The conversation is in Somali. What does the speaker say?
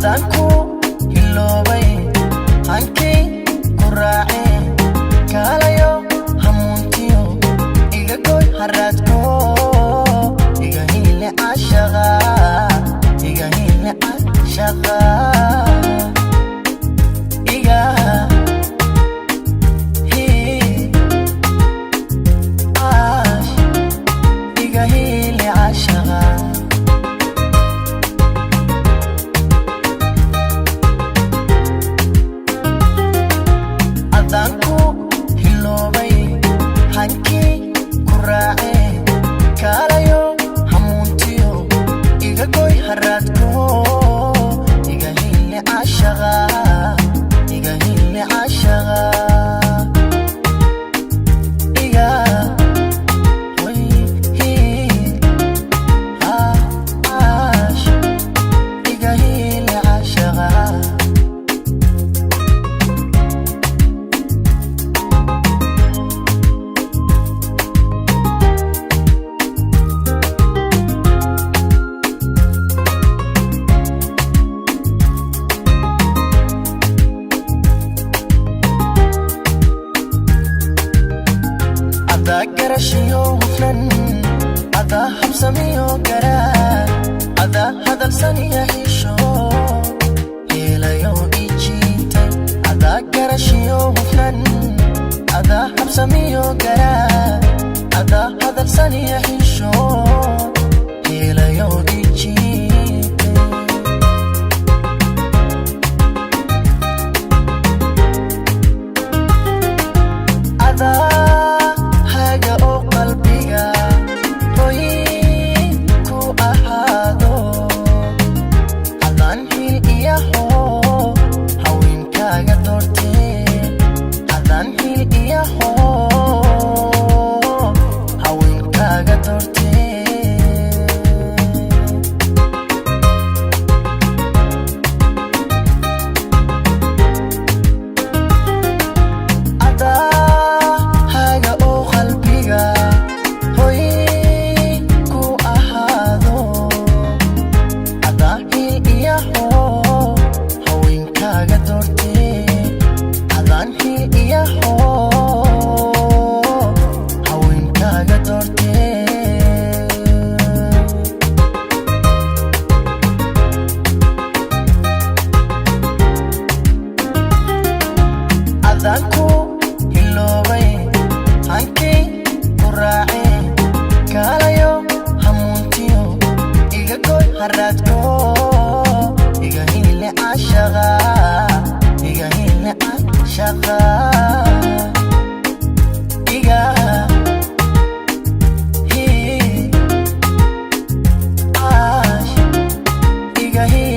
Adanku hiloobay, hankii ku raacee, kaalayo hamuuntiyo, iga goy haraadko, iga hiile cashaqa, iga hiile cashaqa, iga hii caash, iga hiile cashaqa. Adanku hiloobay, hankii ku raacee, kaalayo hamuuntiyo, iga goy haraadko, iga hiile cashaqa, iga hiile cashaqa, iga hoy hii caash, iga hiile cashaqa. Adaa garashiyo hufnan, adaa habsamiyo garaa, adaa hadalsaniya xisho, heelayo ijiitay. Adaa garashiyo hufnan, adaa habsamiyo garaa, adaa hadalsaniya xisho, heelayo ijiitay. Adaa haga oo qalbiga hoy ku ahaado, adaan hil iyaho haweenkaaga doortee, adaan hil iyaho haweenkaaga doortee. Adaa haga oo qalbiga hoy ku ahaado, adaa hil iyaho haweenkaaga doortee, adaan hil iyaho haweenkaaga doortee. Adanku hiloobay, hankii ku raacee, kaalayo hamuuntiyo, iga goy haraadko, iga hiile cashaqa, iga hiile cashaqa, iga hii caash, iga hii.